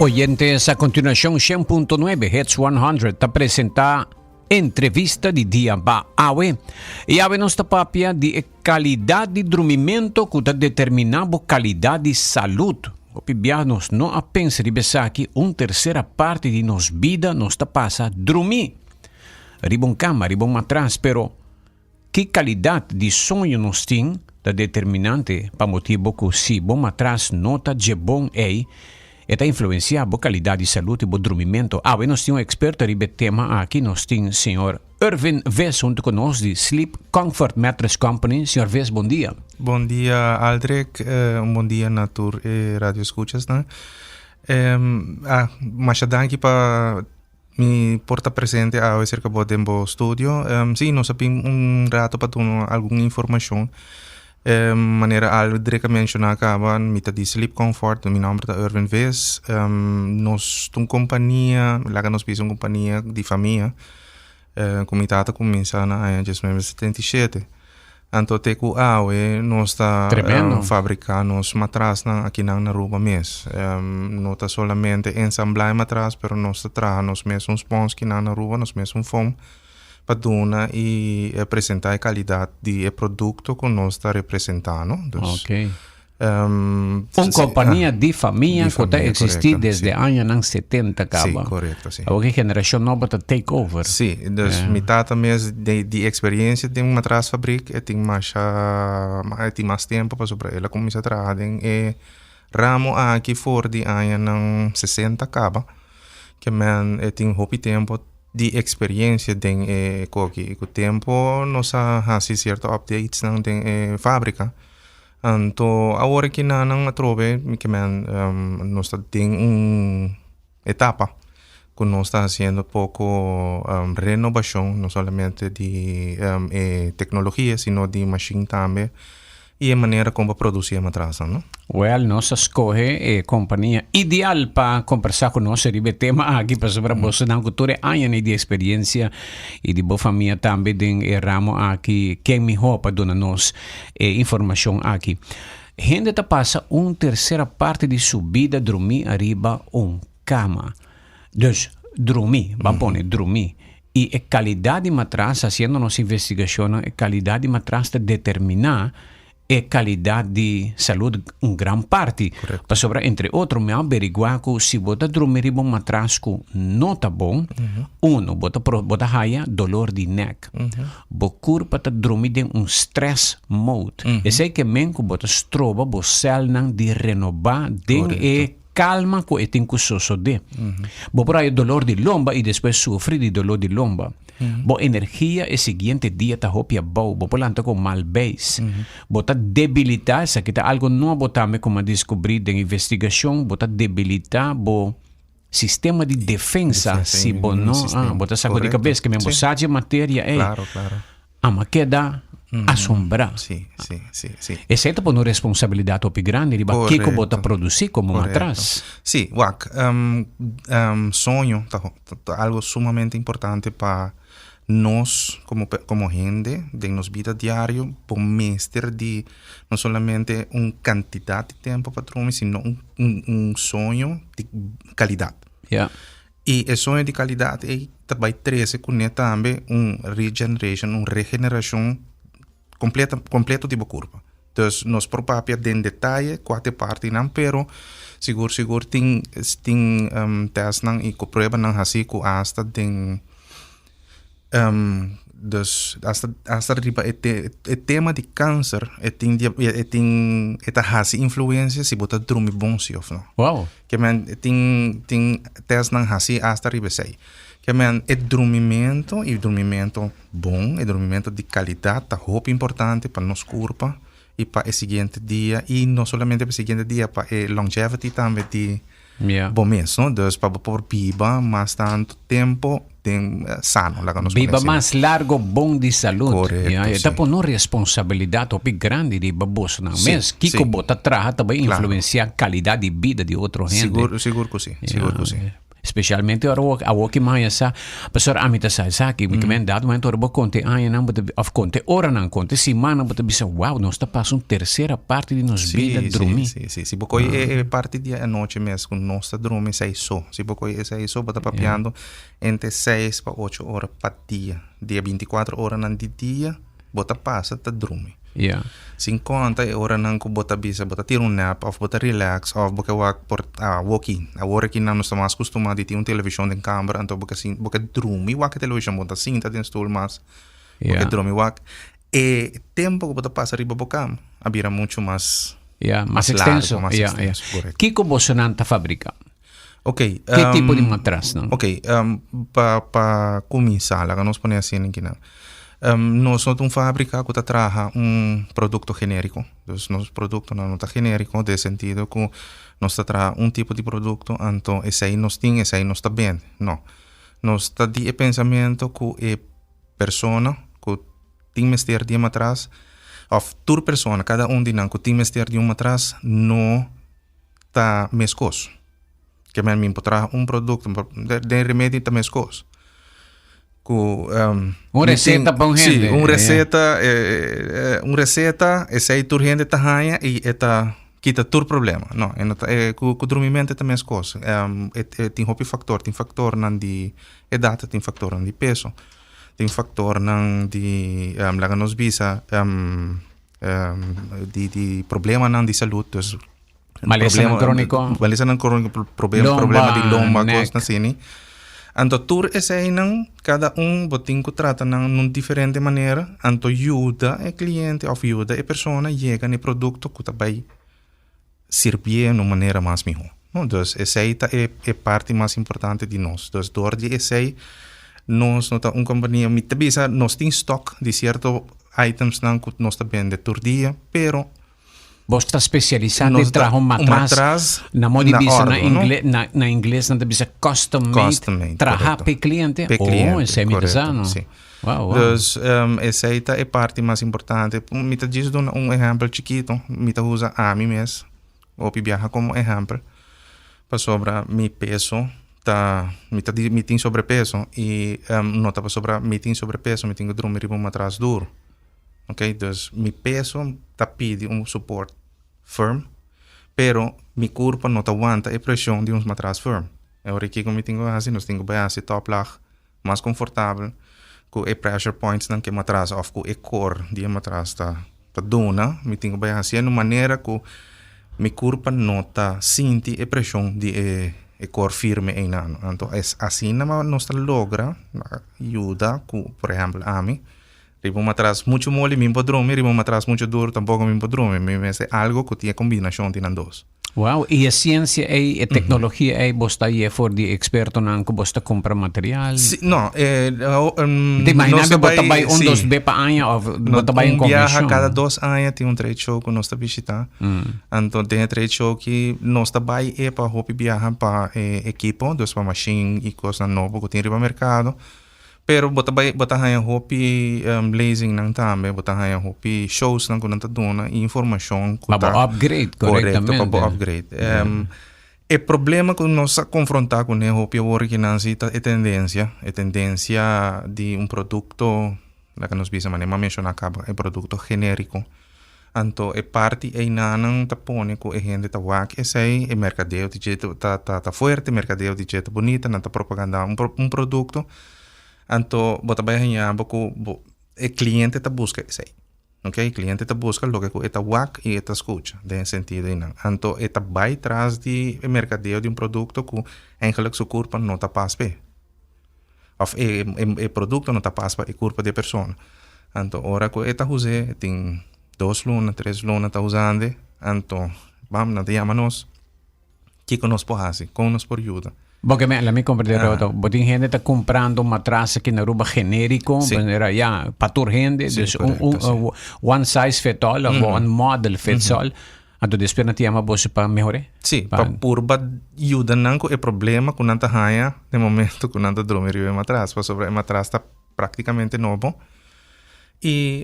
Oyentes, a continuacion 100.9 Hits 100 ta presenta entrevista di dia pa awe. Y awe nos ta papia di e calidad di drumimento cu ta determina bo calidad di salud. Hopi bia nos no a pensa riba esaki, un tercera parti di nos bida nos ta pasa drumi. Riba un cama, riba un matras, pero ki calidad di soño nos tin ta determinante pa motibo cu si bo matras no ta dje bon ey, e ta influencia bo calidad di salud y bo drumimento. Awe nos tin un experto riba e tema aki, nos tin señor Irvin Ves hunto cu nos di Sleep Comfort Mattress Company. Señor Ves, bon dia. Bon dia Aldrich, un bon dia na tur e radio escuchasnan. Ah, masha danki pa Mi por ta presente awe cerca bo den bo studio. Sí, nos a bin un rato pa duna algun informacion. Manera Aldrich a menciona caba, mi ta di Sleep Comfort, mi nomber ta Irvin Vis. Nos ta un compania, laga nos bisa un compania di famia, cu mi tata cuminsa na aña 1977. Anto te ku awe nos ta fabriká nos matrasnan akinan na Aruba mes. No ta solamente ensamblá e matras, pero nos ta traha nos mesun spons kinan na Aruba, nos mesun foam, pa duna i presentá e kalidat di e produkto ku nos ta representá, no. Dus, Un kompania di famia ku ta eksistí desde añanan setenta kaba. Sí, korekto, sí. Awor ki generashon nobo ta take over. Sí, dus mi tata mes di eksperiencia den matrasfabrik e tin masha, e tin mas tempu pasobra el a kuminsá traha den e ramo aki for di añanan sesenta kaba. Ke men e tin hopi tempu di eksperiencia den e koki. Ku tempu nos a hasi sierto updatesnan den e fabrika. Anto awor aki nan nan atrobe mi ke men nos ta den un etapa ku nos ta hasiendo poko renobashon no solamente di e teknologia sino di mashin tambe i e manera kon pa produsi e matrasnan no. Wèl nos a skohe e kompania ideal pa kombersá ku nos riba e tema aki pasobra bosonan ku tur e añanan di eksperiensia i di bo famia tambe den e ramo aki ken mihó pa duna nos E informacion aki. Hende ta pasa un tercera parti di su bida drumi ariba un cama. Dus, drumi, ban pone drumi. Y e calidad di matras, haciendo nos investigacionnan, e calidad di matras ta determina e calidad di salud un gran parti. Pasobra, entre otro, mi a averigua cu si bo ta drumi riba un matras cu no ta bon, uno, bo ta bo ta haya dolor di nek. Bo kurpa ta drumi den un stress mode. Esei ke men ku bo ta stroba bo sèlnan di renobá den e kalma ku e tin ku sosodé. Bo por haya dolor di lomba i despues sufri di dolor di lomba. Bo energia e siguiente dia ta hopi abou, bo por lanta ku mal beis. Bo ta debilitá, esaki ta algu nobo tambe ku mi a diskubrí den investigashon, bo ta debilitá bo Sistema di defensa, si bo no, ah, bo ta saco di cabes, que men bo sa dje materia ei. Claro, claro. Ama keda asombrá. Sí, sí, sí, sí. Esei ta pone un responsabilidad hopi grandi riba kiko bo ta producí como matras. Sí, wak, soño ta ta algo sumamente importante pa nos como como hende den nos bida diario bo mester di no solamente un cantidad di tempo pa drumi sino un un un soño di calidad. Ja. Y e soño di calidad ey ta bay trece cune tambe un regeneration, un regeneracion completa completo di bo curpa. Dus nos por papia den detaye cua ta e partinan pero sigur sigur tin tin testnan y cu pruebanan haci cu hasta den Dus hasta hasta riba e te e tema di kanser e tin di e tin e ta hasi influensia si bo ta drumi bon si òf no. Wow. Ke men tin tin tèstnan hasi hasta riba esei. Ke men e drumimentu i drumimentu bon e drumimentu di kalidat ta hopi importante pa nos kurpa i pa e siguiente dia i no solamente pa e siguiente dia pa e longevity tambe di bo mes no dus pa bo por biba mas tantu tempo den sano laga nos pone Biba asina. mas largo bon di salud. Korekto, Ya, e ta si. pone un responsabilidat hopi grandi riba bosonan Si, mes. Kiko si. bo ta traha ta bai Klaro. influensia kalidat di bida di otro hende. Sigur, sigur ku si, sigur ku si. Specialmente ora bo awor ki maya sa, pastor ami ta sa esaki, mi kimen dado momento ora bo konta e añanan bo ta of konta e oranan, konta e simannan bo ta bisa wow nos ta pasa un tercera parti di nos bida drumi. Si, si, si bo koy e parti di anochi mes ku nos ta drumi esei so, si bo koy esei so bo ta papiando entre seis pa ocho ora pa dia, di e binticuatro oranan di dia bo ta pasa ta drumi. Yeah. Sin konta e oranan ku bo ta bisa bo ta tira un nap òf bo ta relax òf bo ke wak por awoki. Awor aki nan nos ta mas kustumá di tin un televishon den kamber anto bo ke sin bo ke drumi wak e televishon bo no ta sinta den stul mas bo ke drumi wak. E tempu ku bo ta pasa riba bo kama a bira muchu mas Yeah, mas mas largu, ekstenso. mas Yeah, yeah. ekstenso, korekto. Kiko bosonan ta fabriká? Ok, Ki tipo di matrasnan? Ok, pa pa kuminsá laga nos pone asina kinan. Nos no ta un fábrika ku ta traha un produkto genériko. Dus nos produktonan no ta genériko den sentido ku nos ta traha un tipo di produkto anto esei nos tin, esei nos ta bende. No. Nos ta di e pensamentu ku e persona ku tin mester di e matras òf tur persona, kada un di nan ku tin mester di un matras no ta meskos. Ke men mi por traha un produkto, den remedi ta meskos. Ku um, un reseta pa un hende. Sí, un reseta, eh, un reseta, esei tur hende ta haña i e ta kita tur problema. No, e no ta, eh, ku, ku drumimente ta meskos. Um, e, e tin hopi faktor, tin faktornan di edat, tin faktornan di peso, tin faktornan di, um, laga nos bisa, um, di di problemanan di salud dus Malesanan króniko. Malesanan króniko, problema, problema di lomba, kosnan asina. Anto tur eseinan, kada un bo tin ku trata nan nun diferente manera, anto yuda e kliente òf yuda e persona yega na e produkto ku ta bai sirbié na un manera mas mihó. No, dus esei ta e e parti mas importante di nos. Dus dor di esei nos no ta un kompania, mi ta bisa nos tin stòk di sierto itemsnan ku nos ta bende tur dia, pero Bos ta spesialisá den traha un matras, na modo di bisa na ingle, na, na ingles nan ta bisa custom made, Custom made, traha korekto. p'e kliente. P'e Oh, kliente, esei mi ta sa, korekto, no? si. Wow, wow. Dus esei ta e parti mas importante. Mi ta djis duna un ehèmpel chikitu, mi ta usa ami mes hopi biaha komo ehèmpel, pasobra mi peso ta, mi ta di mi tin sobrepeso i no ta pasobra mi tin sobrepeso mi tin ku drumi riba un matras duru, ok. Dus mi peso ta pidi un support firm, pero mi kurpa no ta wanta e preshon di un matras firm. E ora kiko mi tin ku hasi? Nos tin ku bai hasi toplaag mas konfortabel ku e pressure points nan ku e matras òf ku e kor di e matras ta ta duna mi tin ku bai hasié na un manera ku mi kurpa no ta sinti e preshon di e e kor firme einan. Anto es asina nos ta logra yuda ku por ehèmpel ami riba un matras muchu moli mi por drumi riba un matras muchu duru tampoko mi por drumi mi mester algu ku tin e kombinashon di nan dos. Wow, i e siensia ei, e teknologia ei, bos ta haye for di ekspertonan ku bos ta kumpra material? Si, no, e, Te imaginá mi bo ta bai un, dos be pa aña òf bo ta bai un Un biaha konvenshon? kada dos aña tin un trade show ku nos ta bishitá. Anto den e trade show aki nos ta bai e pa hopi biaha pa e ekipo, dus pa mashin i kosnan nobo ku tin riba merkado. Pero bo ta bai bo ta haña hopi lezingnan tambe, bo ta haña hopi showsnan ku nan ta duna i informashon ku Pa bo ta upgrade, korekto pa bo korektamente. upgrade. E problema ku nos a konfrontá kuné hopi awor kinan si ta e tendensia, e tendensia di un produkto, laga nos bisa manera mi a menshoná kaba, e produkto genériko. Anto e parti einanan ta pone ku e hende ta wak esei, e merkadeo di dje ta ta ta fuerte, e merkadeo di dje ta bunita, nan ta propagandá un un produkto. Anto bo ta bai haña bo ku bo e kliente ta buska esei, oke. E kliente ta buska loke ku e ta wak i e ta skucha den e sentido einan. Anto e ta bai tras di e merkadeo di un produkto ku eigenlik su kurpa no ta pas p'e. Of e e produkto no ta pas pa e kurpa di e persona. Anto ora ku e ta us'é e tin dos luna, tres luna ta usand'e, anto bam nan ta yama nos, kiko nos por hasi? Kon nos por yuda? Bo ke me, laat mi comprende Roberto, bo tin hende ta kumprando matras aki na Aruba generico, manera ya, pa tur hende, dus un un one size fit all of one model fits all. Anto despues nan ta yama boso pa mehor'é? Sí, pa purba yuda nan ku e problema ku nan ta haña den momento ku nan ta drumi riba e matras, pasobra e matras ta práktikamente nobo. I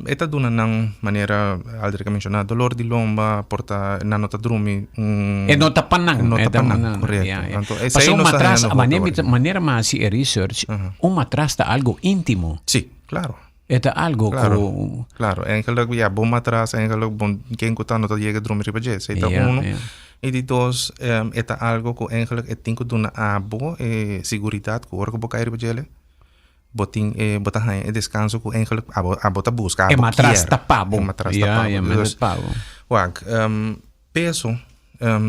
e ta duna nan, manera Aldrich a menshoná, dolor di lomba, por ta nan no ta drumi un. E no ta pa nan. E no ta pa nan, korekto. Ya, ya. Anto esei Pasobra un nos ta matras, hañando hopi manera ora. manera mi a hasi e research, un matras ta algo íntimo. Sí, klaro. E ta algo Klaro, ku. klaro. Eigenlijk, ya, bon matras, eigenlijk bon ken ku ta no ta yega drumi riba dje. Esei ta Ya, uno. ya. I di dos, e ta algo ku eigenlijk e tin ku duna abo e siguridat ku ora ku bo kai riba djele, Bo tin e, bo ta haña e deskanso ku eigenlijk abo, abo ta buska, E abo matras kier. ta pa bo. E matras ta Ja, pa bo. ja, matras Dus, pa bo. wak, peso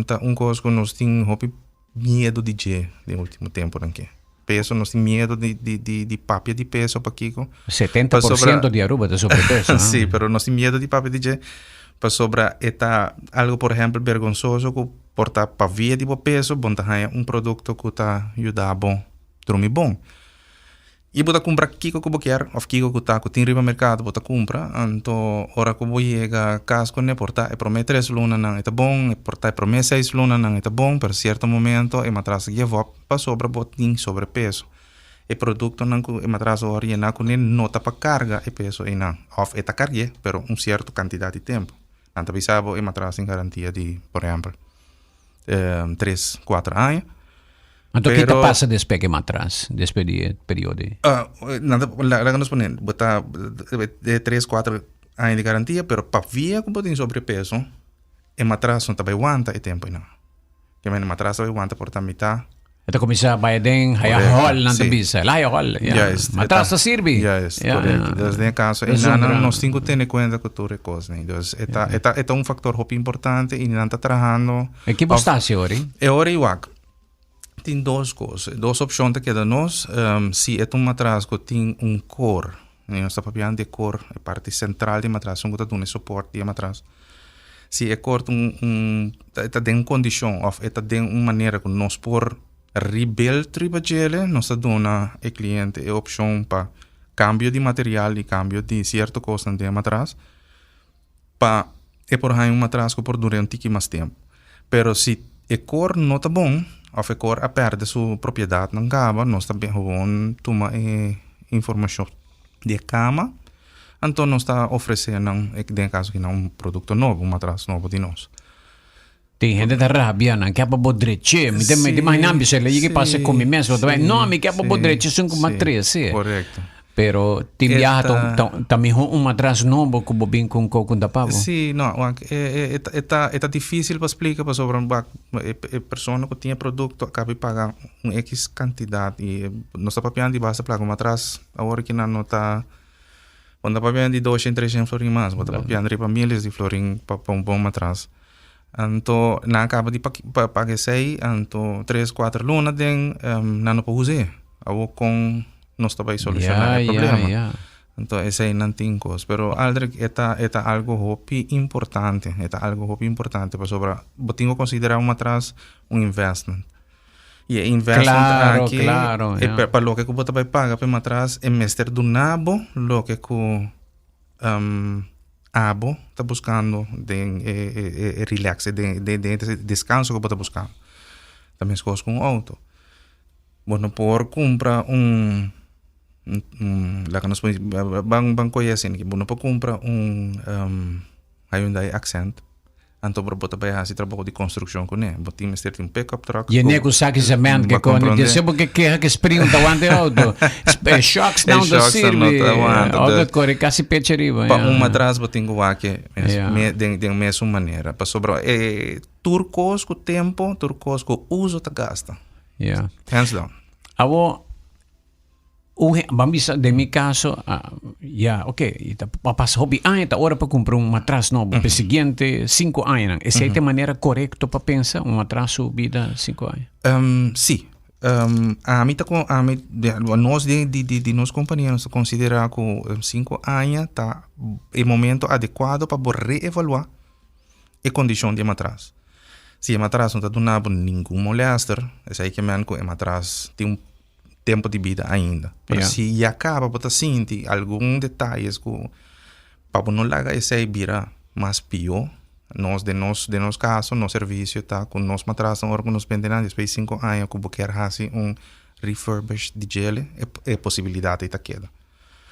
ta un kos ku nos tin hopi miedu di dje den ultimo temponan ke. Peso, nos tin miedu di, di, di, di papia di peso, pakiko? Setenta por Pasobra siento di Aruba ta sobrepeso, ha? Sí, pero nos tin miedu di papia di dje pasobra e ta algo, por ehempel, bergonsoso ku por ta pavia di bo peso bo no ta haña un produkto ku ta yuda bo drumi bon. I bo ta kumpra kiko ku bo kier òf kiko ku ta ku tin riba merkado bo ta kumpra. Anto ora ku bo yega kas kuné por ta e promé tres lunanan e ta bon, e por ta e promé seis lunanan e ta bon, pero sierto momento e matras ta give up pasobra bo tin sobrepeso. E produktonan ku e matras a wòrdu yená kuné no ta pa karga e peso einan òf e ta karg'é pero un sierto kantidat di tempu. Nan ta bisa bo e matras tin garantia di por ehèmpel tres, kuater aña. Anto ki ta Pero pasa despues ke matras, despues di e periodo ei? Ah, nan ta, laga nos pone, bo ta de tres, kuater aña di garantia, pero pabia ku bo tin sobrepeso, e matras no ta bai wanta e tempu einan. Ke men e matras ta bai wanta por ta mitá. E ta kuminsá bai aden, haya Korekto, hòl nan ta si. bisa, el haya hòl, ya. Juist, e Matras ta ta sirbi. Juist, Ya, korekto. ya. Dus den e kaso Dus einan un nos tin ku tene kuenta ku tur e kosnan. Dus e ta, e ta, e ta un faktor hopi importante i nan ta trahando. E ki bo sta hasi ori? E ora i wak. Tin dos kos, dos opshon ta keda nos. Si e ta un matras ku tin un kor, nos ta papiando di e kor, e parti sentral di e matras, esun ku ta duna e soport di e matras. Si e kor ta un un ta den un kondishon òf e ta den un manera ku nos por rebuild riba djele, nos ta duna e kliente e opshon pa kambio di material i kambio di sierto kosnan den e matras pa e por haña un matras ku por dura un tiki mas tempu. Pero si e kor no ta bon òf e kor a pèrdè su propiedatnan kaba, nos ta gewoon tuma e informashon di e kama, anto nos ta ofresé nan, den e kaso aki nan, un produkto nobo, un matras nobo di nos. Tin hende ta rabia, nan ke pa bo dreché. Mi ta mi ta imaginá mi sele yega pasa ku mi mes, bo ta bai, no, mi ke pa bo dreché esun ku matris, sí. Korekto. Pero tin biaha ta ta ta mihó un matras nobo ku bo bin ku un koko ta pa bo. Sí, no, wak, e e e ta e ta e ta difísil pa splika pasobra wak e e persona ku tin e produkto a kaba di paga un ekis kantidat i nos ta papiando di basta plaka un matras awor ki nan no ta bo no ta papiando di doshen treshen florin mas bo ta papiando riba miles di florin pa pa un bon matras. Anto nan a kaba di paga esei anto tres kuater luna den nan no por us'é awor kon nos ta bai solushoná e problema. Anto esei nan tin kos. Pero Aldrich e ta e ta algo hopi importante, e ta algo hopi importante pasobra bo tin ku konsiderá un matras un investment. I e investment aki e pa loke ku bo ta bai paga pa e matras e mester duna bo loke ku abo ta buskando den e e relax den den e deskanso ku bo ta buskando. Ta meskos ku un outo. Bo no por kumpra un laga nos pone ban ban kohe asina bo no por kumpra un Hyundai Accent anto bo ta bai hasi trabou di konstrukshon kuné bo tin mester di un pickup truck Yene ku saki cement ke koni di se bo ke keha ke spring ta wanta e auto e shocks nan ta sirbi auto kore kasi pecha riba pa un matras bo tin ku wak den den mesun manera pasobra e tur kos ku tempo tur kos ku uso ta gasta. Yeah. Hands down. Awo, un he, ban bisa, den mi caso, ah, ya, ok, y ta, pa pasa hopi aña, ta ora pa cumpra un matras nobo, pe siguiente cinco añanan. Esey ta e manera corecto pa pensa, un matras su bida cinco aña? Sí. Ami ta con, ami, de, nos di, di, di, di nos compania nos ta considera cu cinco aña ta e momento adecuado pa bo reevalua e kondishon di e matras. Si e matras no ta duna bo ningun molèster, esei ke men ku e matras tin un tempu di bida ainda. Pero si ya kaba bo ta sinti algun detayes ku pa bo no laga esei bira mas pió, nos den nos den nos kaso nos servisio ta ku nos matrasnan ora ku nos bende nan despues di sinku aña ku bo kier hasi un refurbish di djele e posibilidat ei ta keda.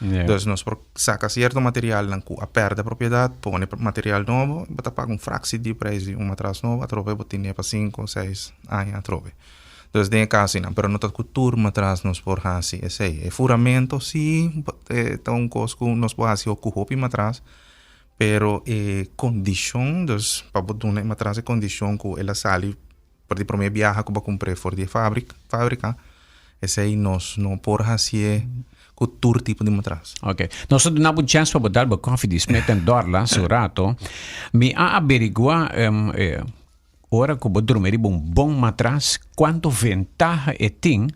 Dus nos por saca cierto materialnan cu a perde propiedad, pone material nobo, bo ta paga un fractie di prijs di un matras nobo, atrobe bo tene pa 5, 6 aña atrobe. Dus den e casonan, pero no ta cu tur matras nos por haci esey. E furamento si ta un cos cu nos por haci cu hopi matras, pero e condicion, dus pa bo duna e matras e condicion cu el a sali for di prome biaha cu bo a cumpre for di e fabrica, esey nos no por hacié cu tur tipo di matras. Ok. Nos ta duna bo chance pa bo dal bo koffie di Smith en Dorla su rato. Mi a averigua ora cu bo drumi riba un bon matras cuanto ventaha e tin.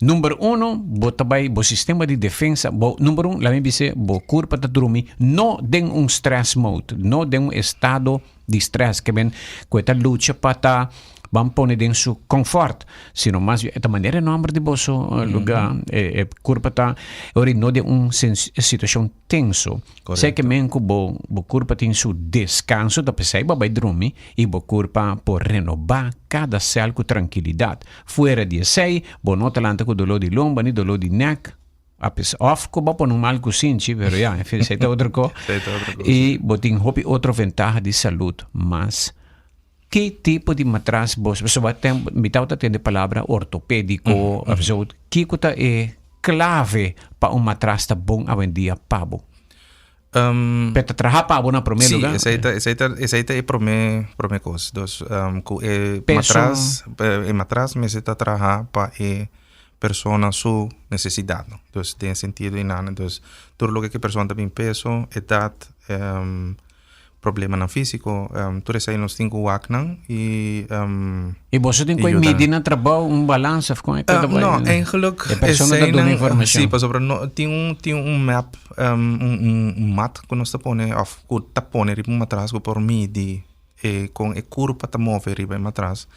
Number uno, bo ta bai bo sistema di defensa, bo, number un, laat mi bisa, bo curpa ta drumi no den un stress mode, no den un estado di stress, ke men ku e ta lucha pa ta ban pone den su confort, sino mas bien e ta manera e nomber di boso lugar, e curpa ta ora no den un situacion tenso. Esei ke men ku bo bo kurpa tin su deskanso ta p'esei bo a bai drumi i bo kurpa por renobá kada sèl ku trankilidat. Fuera di esei, bo no ta lanta ku doló di lomba ni doló di nèk, òf ku bo a pone un mal kusinchi, pero ya, en fin, esei ta otro kos. I bo tin hopi otro ventaha di salud mas. Ki tipo di matras bo, pasobra bo mi tabata tende palabra ortopédiko of zo, kiko ta e klave pa un matras ta bon awendia pa bo? Pe ta traha pa bo na promé lugá? Sí, esei ta, esei ta, esei ta e promé, promé kos. Dus ku e matras, e matras mester ta traha pa e persona su nesesidatnan. Dus den e sentido einan, dus tur loke ku e persona ta bin peso, edat, Problemanan físiko, tur esei nos tin ku wak nan i I boso tin ku e midi na trabou un balansa of kon e ta bai? No, eigenlijk E persona ta duna informashon. Sí, pasobra no tin un tin un map, un un mat ku nos ta pone of ku ta pone riba un matras ku por midi e kon e kurpa ta move riba e matras.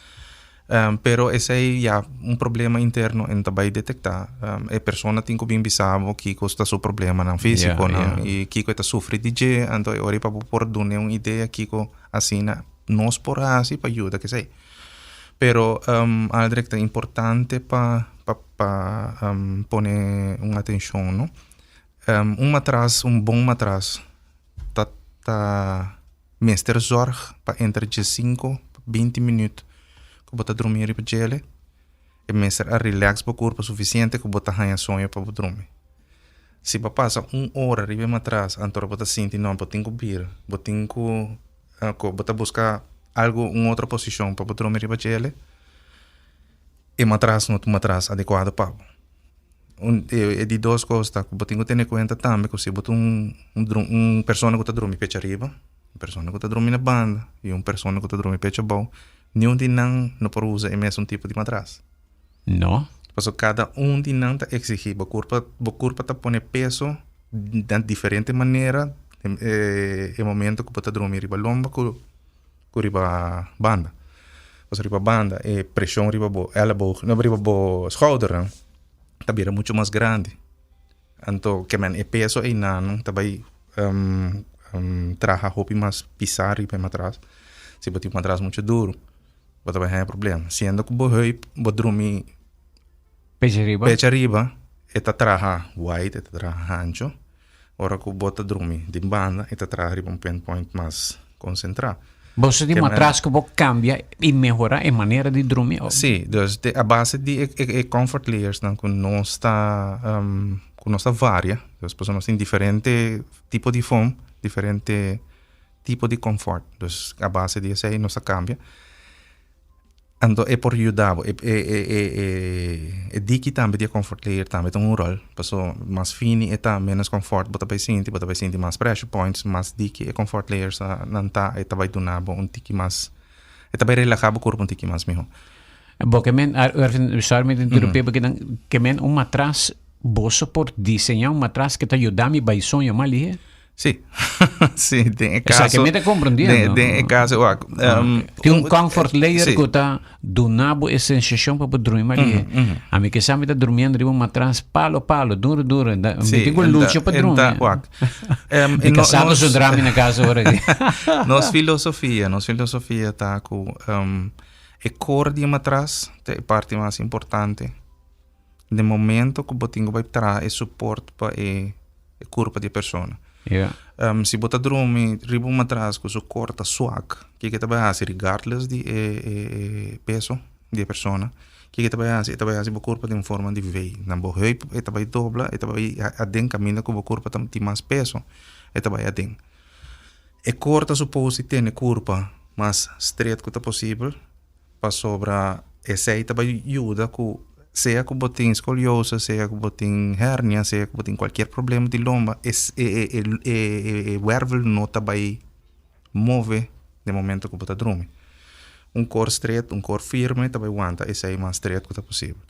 Pero esei ya un problema interno en ta bai detektá. E persona tin ku bin bisa bo kiko ta su problemanan físikonan i kiko e ta sufri di dje. Anto e ora pa bo por dun'é un idea kiko asina nos por hasi pa yuda kesei. Pero Aldrich ta importante pa pa pone un atenshon no. Un matras un bon matras ta ta. Mester zorg pa entre diesinco pa binti minuut ku bo ta drumi riba djele. E mester a relax bo kurpa sufisiente ku bo ta haña soño pa bo drumi. Si bo pasa un ora riba e matras anto bo ta sinti no bo tin ku bira, bo tin ku bo ta buska algu un otro posishon pa bo drumi riba djele, e matras no ta un matras adekuado pa bo. Un e di dos kos ta ku bo tin ku tene kuenta tambe ku si bo ta un un persona ku ta drumi pecha ariba, un persona ku ta drumi na banda i un persona ku ta drumi pecha abou, niun di nan no por usa e mesun tipo di matras. No. Pasobra kada un di nan ta eksigí bo kurpa, bo kurpa ta pone peso na diferente manera e momento ku bo ta drumi riba lomba ku ku riba banda. Pasobra riba banda e preshon riba bo elleboog, no riba bo schoudernan ta bira mucho mas grandi. Anto ke men e peso einan ta bai traha hopi mas pisa riba e matras. Si bo tin un matras mucho duru bo ta bai haña problema. Siendo ku bo heup bo drumi Pecha riba. Pecha riba e ta traha wide, e ta traha hancho. Ora ku bo ta drumi di banda e ta traha riba un pinpoint mas konsentrá. Boso tin matras ku bo kambia i mehorá e manera di drumi? Sí, dus de a base di e e comfort layersnan ku nos ta ku nos ta varia, dus pasobra nos tin diferente tipo di foam, diferente tipo di comfort, dus a base di esei nos ta kambia. Anto e por yuda bo. E e e e e diki tambe di e comfort layer tambe ta un rol. Paso mas fini e ta, menos comfort bo ta bai sinti, bo ta bai sinti mas pressure points, mas diki e comfort layers nan ta, e ta bai duna bo un tiki mas, e ta bai relaha bo kurpo un tiki mas miho. Bo ke men, Ervin, sorry mi ta interrumpí bo kinan, ke men un matras, boso por diseñá un matras ke ta yuda mi bai soño mas lihe? Sí, sí, den e caso. Esaki mi ta comprendiendo. Den, den e caso, wak. Um, Tin un comfort layer sí. ku ta duna bo e sensacion pa bo drumi maar mm -hmm. A mi kisa mi ta durmiendo riba un matras palo palo, duro duro. Da, sí, mi tin ku lucha pa drumi. Wak. Um, mi casado nos, su drami na casa ora aki. Nos filosofia, nos filosofia ta ku um, e core di e matras ta e parti mas importante. Den momento ku bo tin ku bai traha e support pa e. E kurpa di e persona. Si bo ta drumi riba un matras ku su kor ta swak, kiko e ta bai hasi regardless di e e peso di e persona, kiko e ta bai hasi? E ta bai hasi bo kurpa den forma di V. Na bo heup e ta bai dobla, e ta bai aden kaminda ku bo kurpa ta tin mas peso, e ta bai aden. E kor ta supos di tene kurpa mas stret ku ta posibel. Pasobra esei ta bai yuda ku sea ku bo tin skoliosa, sea ku bo tin hernia, sea ku bo tin kualkier problema di lomba, e e wervel no ta bai move den momento ku bo ta drumi. Un kor stret, un kor firme ta bai wanta esei mas stret ku ta posibel.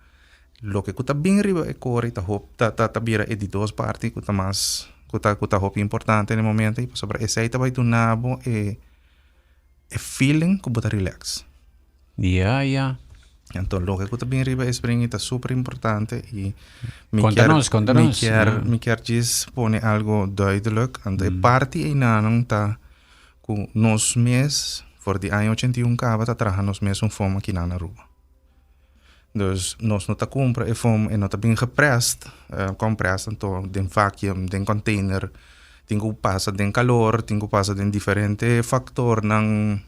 Loke ku ta bin riba e kor ei ta hop ta ta bira e di dos parti ku ta mas ku ta ku ta hopi importante den e momento ei pasobra esei ta bai duna bo e E feeling ku bo ta relax. Ya, ya. Anto loke ku ta bin riba e spring ta super importante i mi Konta kier nos, konta mi nos. kier Ja. mi kier djis pone algo duidelijk. Anto e parti einanan ta ku nos mes for di aña 81 kaba ta traha nos mes un foam akinan na Aruba. Dus nos no ta kumpra e foam, e no ta bin geprest, comprest anto den vacuum, den container, tin ku pasa den kalor, tin ku pasa den diferente faktornan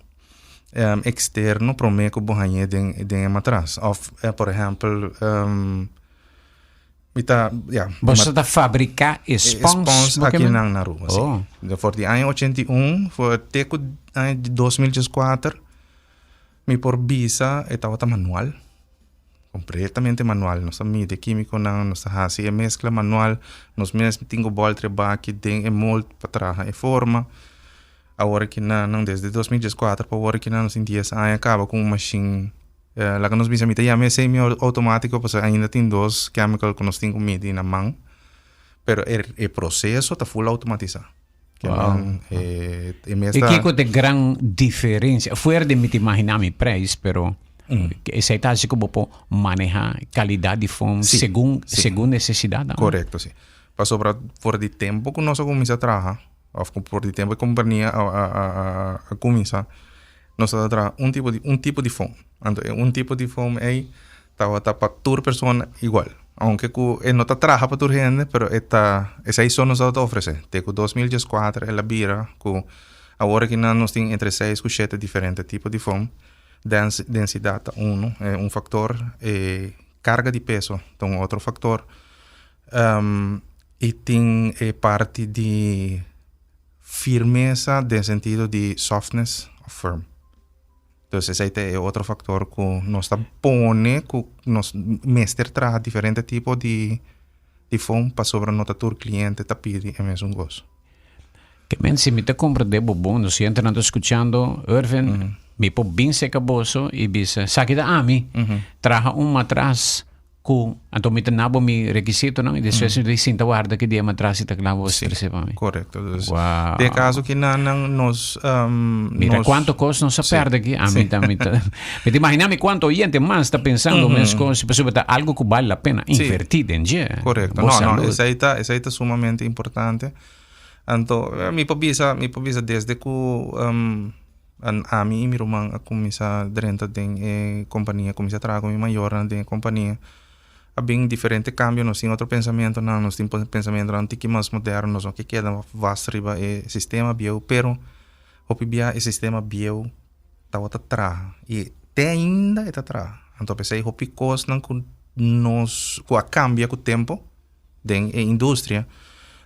eksterno promé ku bo hañ'é den den e matras. Òf por ehèmpel mi ta ya. Boso ta fabriká e spons? E spons akinan na Aruba, si. For di aña 81 te ku aña 2014. Mi por bisa e tabata manual, completamente manual. Nos ta midi e quimiconan, nos ta haci e mezcla manual, nos mes tin cu bolter e baki den e mold pa traha e forma. Awor aki nan, desde 2014 pa awor aki nan, nos tin dies aña caba cu un machine, laga nos bisa mi ta yama e semi-automatico pasobra ainda tin dos chemical cu nos tin cu midi na man, pero e proceso ta full automatisa. Wow. E kiko ta e gran diferencia? Fuera di mi ta imagina mi prijs, pero esei ta hasi ku bo por maneha calidad di foam segun segun necesidad. Correcto, si. Pasobra for di tempo ku nos a kuminsa traha, of for di tempo e kompania a kuminsa, nos a traha un tipo di un tipo di foam. Anto e un tipo di foam ei Tabata pa tur persona igual. Aunke ku e no ta traha pa tur hende, pero e ta, esei so nos tabata ofresé. Te ku 2014 el a bira ku awor aki nan nos tin entre seis ku shete diferente tipo di foam. Dens, densidat ta unu, e un faktor, e karga di peso ta un otro faktor, i tin e parti di firmesa den sentido di softness of firm. Entonces esei ta e otro factor cu nos ta pone cu nos mester traha diferente tipo di di foam pasobra no ta tur cliente ta pidi e mesun cos. Ke men si mi ta comprende bo bon, nos sientenan ta scuchando, Irvin, mi por bin seca boso y bisa, esaki ta ami, traha un matras Ku anto mi ta na bo mi rekisitonan i despues mi ta sinta warda ki dia matras si ta kla bo ofresé pa mi. Korekto. Dus Wow. den kaso ki nan nan nos Mira nos kuantu kos nos a pèrdè aki. Ami ta mi ta mi ta imaginá mi kuantu oyente mas ta pensando mes kos pasobra ta algu ku bal la pena invertí den dje. Korekto. Bo No, no, salud. esei ta esei ta sumamente importante. Anto mi por bisa mi por bisa desde ku Ami i mi ruman a kuminsá drenta den e kompania, kuminsá traha ku mi mayornan den e kompania. A bin diferente kambio, nos tin otro pensamentunan, nos tin pensamentunan tiki mas moderno, nos no ke keda vast riba e sistema bieu, pero hopi bia e sistema bieu tabata traha i te ainda e ta traha. Anto p'esei hopi kosnan ku nos ku a kambia ku tempu den e industria,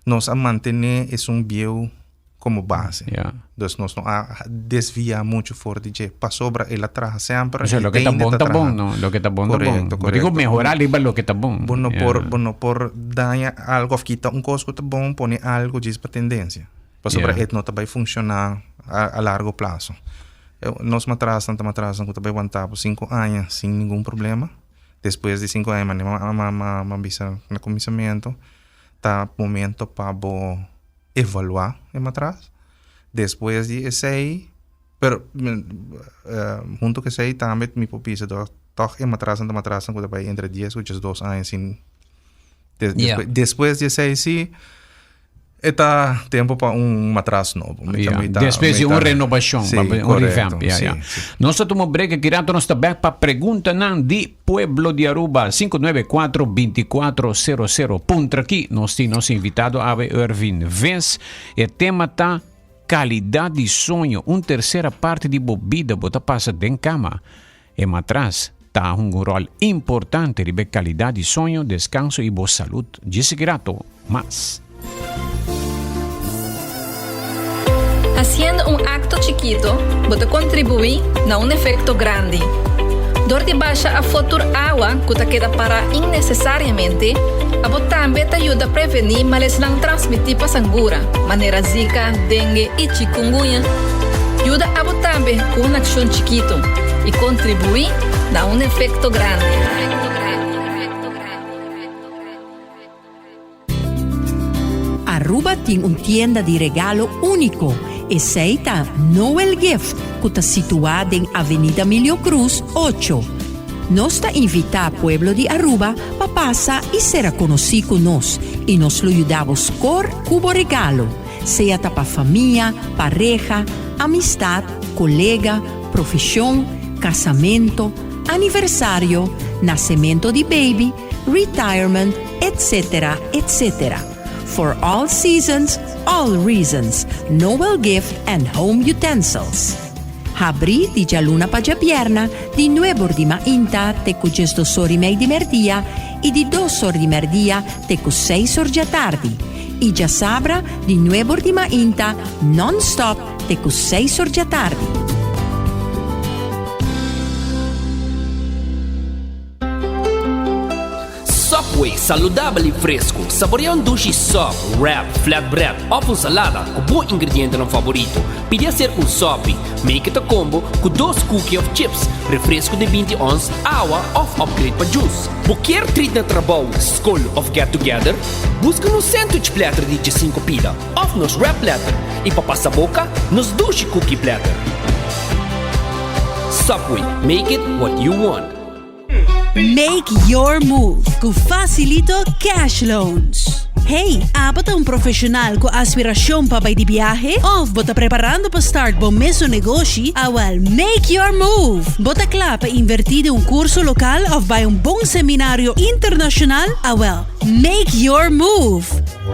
nos a mantené esun bieu como base. Ja. Dus nos no a desvia mucho for di dje, pasobra el a traha semper. O sea, y loke ta tende bon ta ta bon, traha. no? Loke ta bon ta bon. Correcto, Bo digo correcto. mehora riba loke ta bon. Bo no Ja. por, bo no por daña algo of kita un cos cu ta bon, pone algo djis pa tendencia. Pasobra Ja. e no ta bay funciona a, a largo plazo. Nos matrasnan ta matrasnan cu ta bay wanta bo cinco aña sin ningun problema. Despues di cinco aña, mane ma, ma, ma, ma bisa na cuminsamiento, ta momento pa bo evaluá e matras. Despues di esei, pero hunto ku esei tambe mi por bisa tòg e matrasnan ta matrasnan ku ta bai entre dies ku diesdos aña sin despues di esei si. E ta tempo pa un matras nobo. Mi ta, mi ta, Despues mi di un ta- renovacion, Sí, pa- un correcto. revamp. Ja, Sí, ja. sí. Nos ta tuma un break aki rato, nos ta back pa preguntanan di pueblo di Aruba. 594-2400. Puntra aki, nos tin nos invitado awe Ervin Ves. E tema ta calidad di soño. Un tercera parte di bo bida bo ta pasa den cama. E matras ta hunga un rol importante riba e calidad di soño, descanso y bo salud. Djis aki rato, mas. Haciendo un acto chikito, bo ta contribui na un efecto grandi. Dor di basha afo tur awa cu ta keda para innecesariamente, abo tambe ta yuda preveni malesnan transmiti pa sangura, manera Zika, dengue y chikungunya. Yuda abo tambe cu un accion chikito y contribui na un efecto grandi. Aruba tin un tienda di regalo úniko, esei ta Noel Gift ku ta situá den Avenida Milio Cruz ocho. Nos ta invitá pueblo di Aruba pa pasa i sera konosí ku nos i nos lo yuda bo skor ku bo regalo, sea ta pa famia, pareha, amistat, kolega, profeshon, kasamento, aniversario, nasemento di baby, retirement, etc. Etc. For all seasons, all reasons, Noel Gift and Home Utensils. Habrí di djaluna pa djabierna di nuebor di mainta te ku djesdos or i mei di merdia i di dos or di merdia te ku seis or djatardi i djasabra di nuebor di mainta non-stop te ku seis or djatardi. Subway, saludabel y fresco. Saborea un dushi sub, wrap, flatbread of un salada cu bo ingredientenan favorito. Pidi hacer un sopi. Make it a combo cu dos cookie of chips, refresco di binti ons, awa of upgrade pa juice. Bo kier treat na trabou, scol of get together? Busca nos sandwich platter di djesinco pida of nos wrap platter y pa pasa boca, nos dushi cookie platter. Subway, make it what you want. Make your move ku Facilito Cash Loans. Hey, abo ta un profesional ku aspiracion pa bai di biahe? Of bo ta preparando pa start bo mesun negoshi? Awel, make your move! Bo ta kla pa inverti den un curso local of bai un bon seminario internacional? Awel, make your move!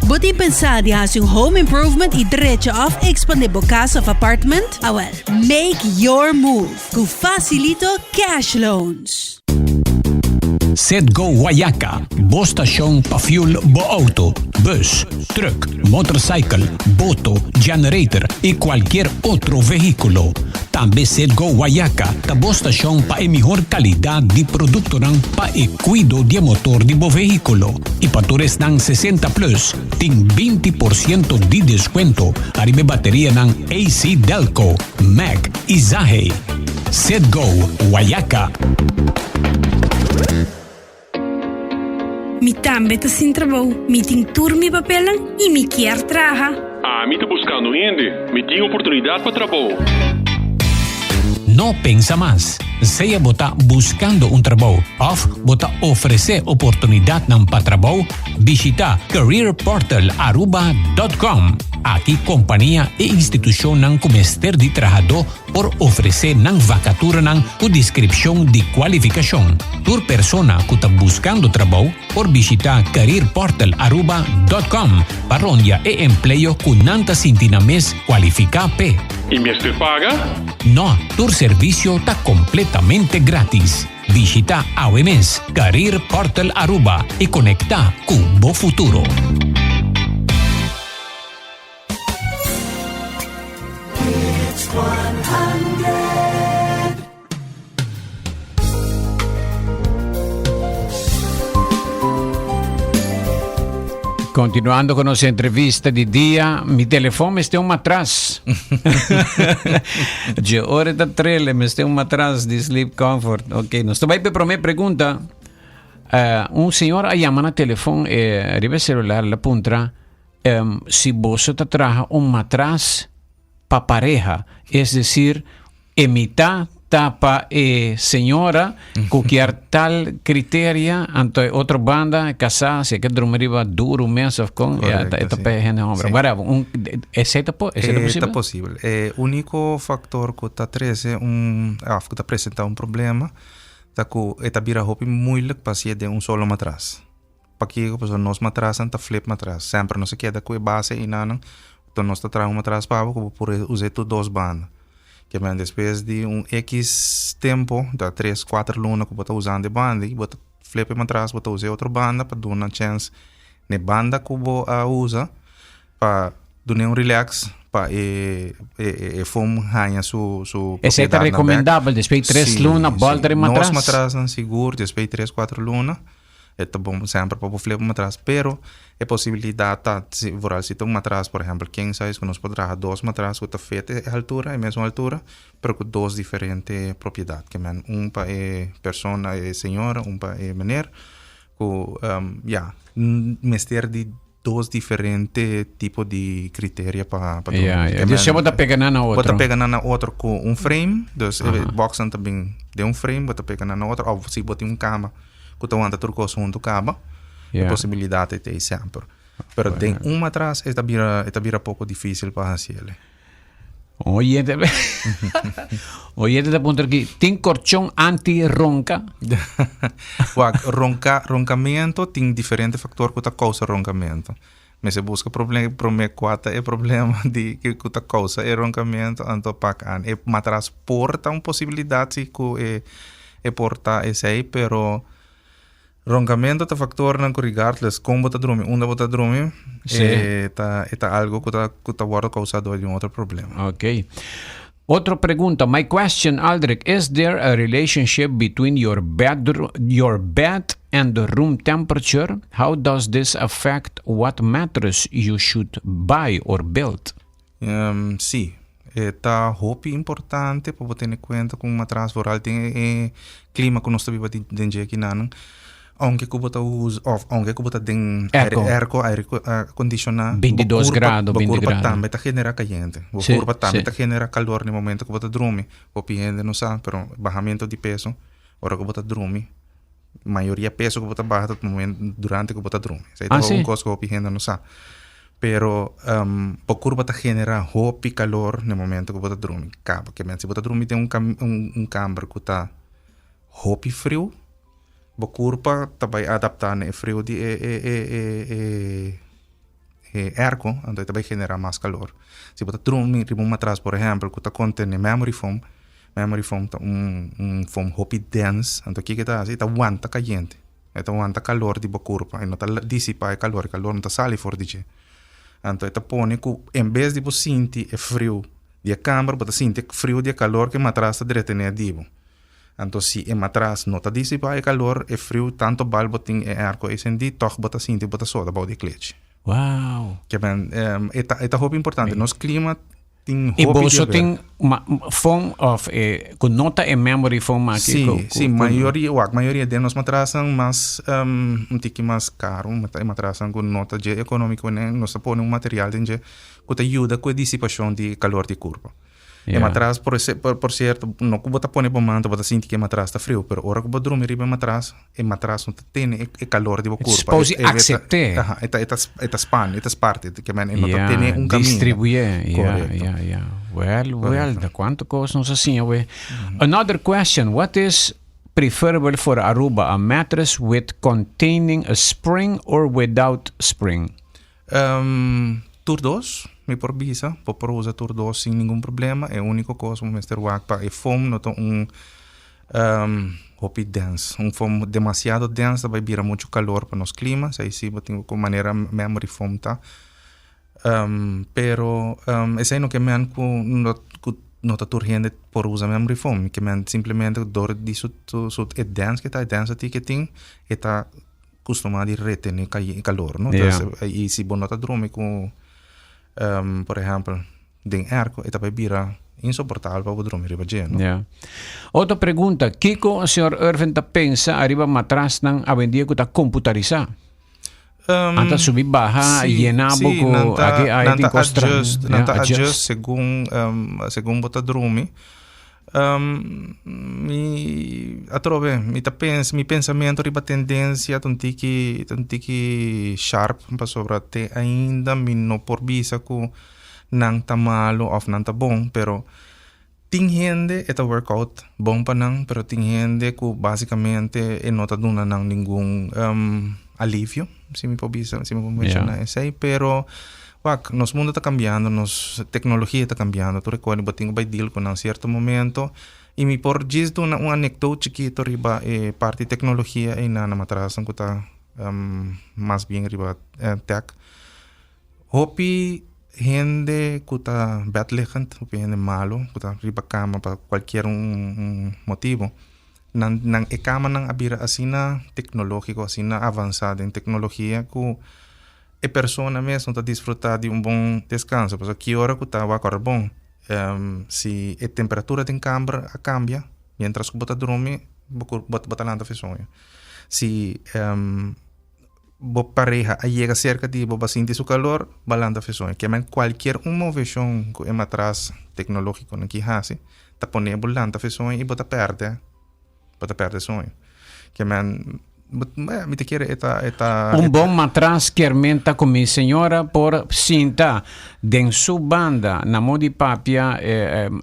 Bo tin pensa di hasi un home improvement y drecha of expande bo cas of apartment? Awel, make your move! Ku Facilito Cash Loans. Citgo Guayaca, bo stashon pa fuel bo auto, bus, truck, motorcycle, boto, generator y cualkier otro vehiculo. Tambe Citgo Guayaca ta bo stashon pa e mihor calidad di productonan pa e cuido di e motor di bo vehiculo. Y pa tur esnan 60 plus tin 20% di descuento ariba e baterianan AC Delco. Mac y Zahe. Set Go, Wayaca. Mi tambe ta sin trabou, mi tin tur mi papelnan y mi kier traha. Ami ta buscando hende, mi tin oportunidad pa trabou. No pensa mas. Sea bo ta buscando un trabou of bo ta ofrece oportunidadnan pa trabou, bishita careerportalaruba.com. Aki kompania i institushonnan ku mester di trahadó por ofresé nan vakaturanan ku deskripshon di kualifikashon. Tur persona ku ta buskando trabou por bishitá careerportalaruba.com pa rondia e empleo ku nan ta sinti nan mes kualifiká p'e. I mester paga? No, tur servisio ta kompletamente grátis. Bishita awe mes Career Portal Aruba y conecta cu bo futuro. Continuando con nos entrevista di dia, mi telefon mester un matras. Dje ora ta trele, mester un matras di Sleep Comfort. Ok, nos ta bai pe prome pregunta. Eh, un señor a yama na telefon, eh, riba celular, la puntra, em, si boso ta traha un matras pa pareha, es decir, e mitad. ta pa e señora ku kier tal criteria, anto e otro banda casá si e ke drumi riba duro mes of kon, ya ta e ta pa e hende homber. Whatever, un esei ta po, esei ta E ta posibel? posibel. E úniko faktor ku ta trese un òf ku ta presentá un problema ta ku e ta bira hopi moeilijk pa hasié den un solo matras. Pakiko? Pasobra nos matrasnan ta flip matras. Semper nos a keda ku e base einanan, enton nos ta traha un matras pa bo ku bo por us'é tur dos banda. Ke men despues di un ekis tempo, ta tres, kuater luna ku bo ta usando e banda i bo ta flip e matras, bo ta usa e otro banda pa duna chèns na e banda ku bo a usa pa dun'é un relax pa e e foam haña su su Esei ta propiedadnan bèk. rekomendabel despues di tres Sí, luna sí. bòlta e Nos matras? matrasnan sigur despues di tres, kuater luna. E ta bon semper pa bo flip un matras, pero e posibilidad ta si vooral si ta un matras por ehempel king size ku nos por traha dos matras ku ta fit e altura e mesun altura pero ku dos diferente propiedad ke men un pa e persona e señora un pa e meneer ku ya mester di dos diferente tipo di criteria pa pa Ya, ya. Dus bo ta pega nan na Bo ta otro. pega nan na otro ku un frame, dus e boxnan ta bin den un frame, bo ta pega nan na otro, of si bo tin un kama ku ta wanta tur kos huntu kaba, e Ya. posibilidat ei ta ei semper. Pero den un matras e ta bira e ta bira poko difisil pa hasi el. Oyente, oyente ta puntra aki, tin korchon anti-ronka? Wak, ronka, ronkamentu tin diferente faktor ku ta kousa ronkamentu. Mester buska proble promé kua ta e problema di ku ta kousa e ronkamentu, anto pak an. E matras por ta un posibilidat si ku e e por ta esei, pero Roncamento ta factornan cu regardless con bo ta drumi, unda bo ta drumi, Sí. e ta, e ta algo cu ta, cu ta wordo causa door di un otro problema. Ok. Otro pregunta. My question, Aldrich, is there a relationship between your bed, your bed and the room temperature? How does this affect what mattress you should buy or build? Um, sí, e ta hopi importante pa bo tene cuenta cu un matras vooral den e clima cu nos ta biba den dje akinan. Aunke cu bo ta usa of aunke cu bo ta den Airco. airco, aire acondiciona, bo 22 curpa, grado, bo 20 curpa grado. tambe ta genera cayente. Bo Sí, curpa tambe sí. ta genera calor na e momento cu bo ta drumi. Hopi hende no sa, pero bahamento di peso ora cu bo ta drumi, mayoria peso ku bo ta baha ta momento durante ku bo ta drumi. Esei ta Ah, sí? un kos ku hopi hende no sa. Pero um, bo kurpa ta genera hopi kalor na momento ku bo ta drumi. Kaba ke men si bo ta drumi den un kam un, un kamber ku ta hopi friu, bo kurpa ta bai adapta na e friu di e e e e e e airco, anto e ta bai genera mas kalor. Si bo ta drumi riba un matras, por ehempel, ku ta kontene memory foam, Memory foam ta un un foam hopi dens, anto kiko e ta hasi? E ta wanta kayente, e ta wanta kalor di bo kurpa, e no ta disipa e kalor, e kalor no ta sali for di dje. Anto e ta pone ku en bes di bo sinti e friu di e kamber, bo ta sinti e friu di e kalor ku e matras ta dretené di bo. Anto si e matras no ta disipa e kalor, e friu tanto bal bo tin e airco esendi, tòg bo ta sinti bo ta soda bou di e klechi. Wow! Ke men, e ta e ta hopi importante. Nos klima Tin I hopi boso di tin ma foam of e ku no ta e memory foam aki Sí, ku ku sí, ku mayoria, wak, mayoria den nos matrasnan mas un tiki mas karu, e matrasnan ku no ta dje ekonómiko nen, nos ta pone un material den dje ku ta yuda ku e disipashon di kalor di kurpa. E Ya. matras por ese por sierto no ku bo ta pone bo manta bo ta sinti ku e matras ta friu, pero ora ku bo drumi riba e matras, e matras no ta tene e e kalor di bo kurpa. Suppose E e ta aksept'é. aha, e ta e ta e ta span, e ta sparti, ke men e no ta Ya, tene un kaminda. distribuye, ya, Korekto. ya, ya. Well, well, Korekto. da kuantu kos nos a siña awe. Another question, what is preferable for Aruba, a mattress with containing a spring or without spring? Um, tur dos, mi por bisa. Bo por usa tur dos sin ningun problema. E úniko kos bo mester wak pa e foam no ta un um, hopi dens. Un foam demasiado dens ta bai bira muchu kalor pa nos klima. Esei si bo tin ku manera memory foam ta. Um, pero um, esei no ke men ku no ku no ta tur hende por usa memory foam. Ke men simplemente dor di su su su e dens ke ta, e density ke tin, e ta Custumá di retene calor, no? Ja. Entonces, y si bo no ta drumi cu, um, por ehempel, den airco, e ta bay bira insoportabel pa bo drumi riba dje, no? Ja. Otro pregunta, Kico señor Irvin ta pensa ariba matrasnan awendia cu ta computarisá? Um, Nan ta subi baha, sí, yena bo sí, cu nan ta, aki ay nan tin ta cos tra- adjust, nan Ja, ta adjust. adjust segun, um, segun bo ta drumi. Mi atrobe mi ta pensa mi pensamentu riba tendensia ta un tiki ta un tiki sharp pasobra te ainda mi no por bisa ku nan ta malu òf nan ta bon pero tin hende e ta work out bon pa nan pero tin hende ku basikamente e no ta duna nan ningun alivio si mi por bisa si mi por menshoná esei pero Wak, nos mundo ta cambiando, nos tecnologia ta cambiando, tur e cos bo tin cu bay deal cu nan cierto momento y mi por djis duna un anecdote chikito riba e parti tecnologia eynan na matrasnan cu ta mas bien riba tech. Hopi hende cu ta bedliggend, hopi hende malo cu ta riba cama pa cualkier un motibo, nan nan e camanan a bira asina tecnologico, asina avansa den tecnologia cu E persona mes no ta disfruta di un bon descanso pasobra ki ora cu ta wak ora bon si e temperatura den camber a cambia mientras cu bo ta drumi bo bo ta lanta fe soño si bo pareha a yega cerca di bo bo a sinti su calor bo a lanta fe soño kiamen cualkier un movecion cu e matras tecnologico nan ki haci ta pone bo lanta fe soño y bo ta perde Bo ta perde soño. Ke men, mi ta kere e ta, e ta. Un bon matras kier men ta ku mi señora por sinta den su banda na mo di papia,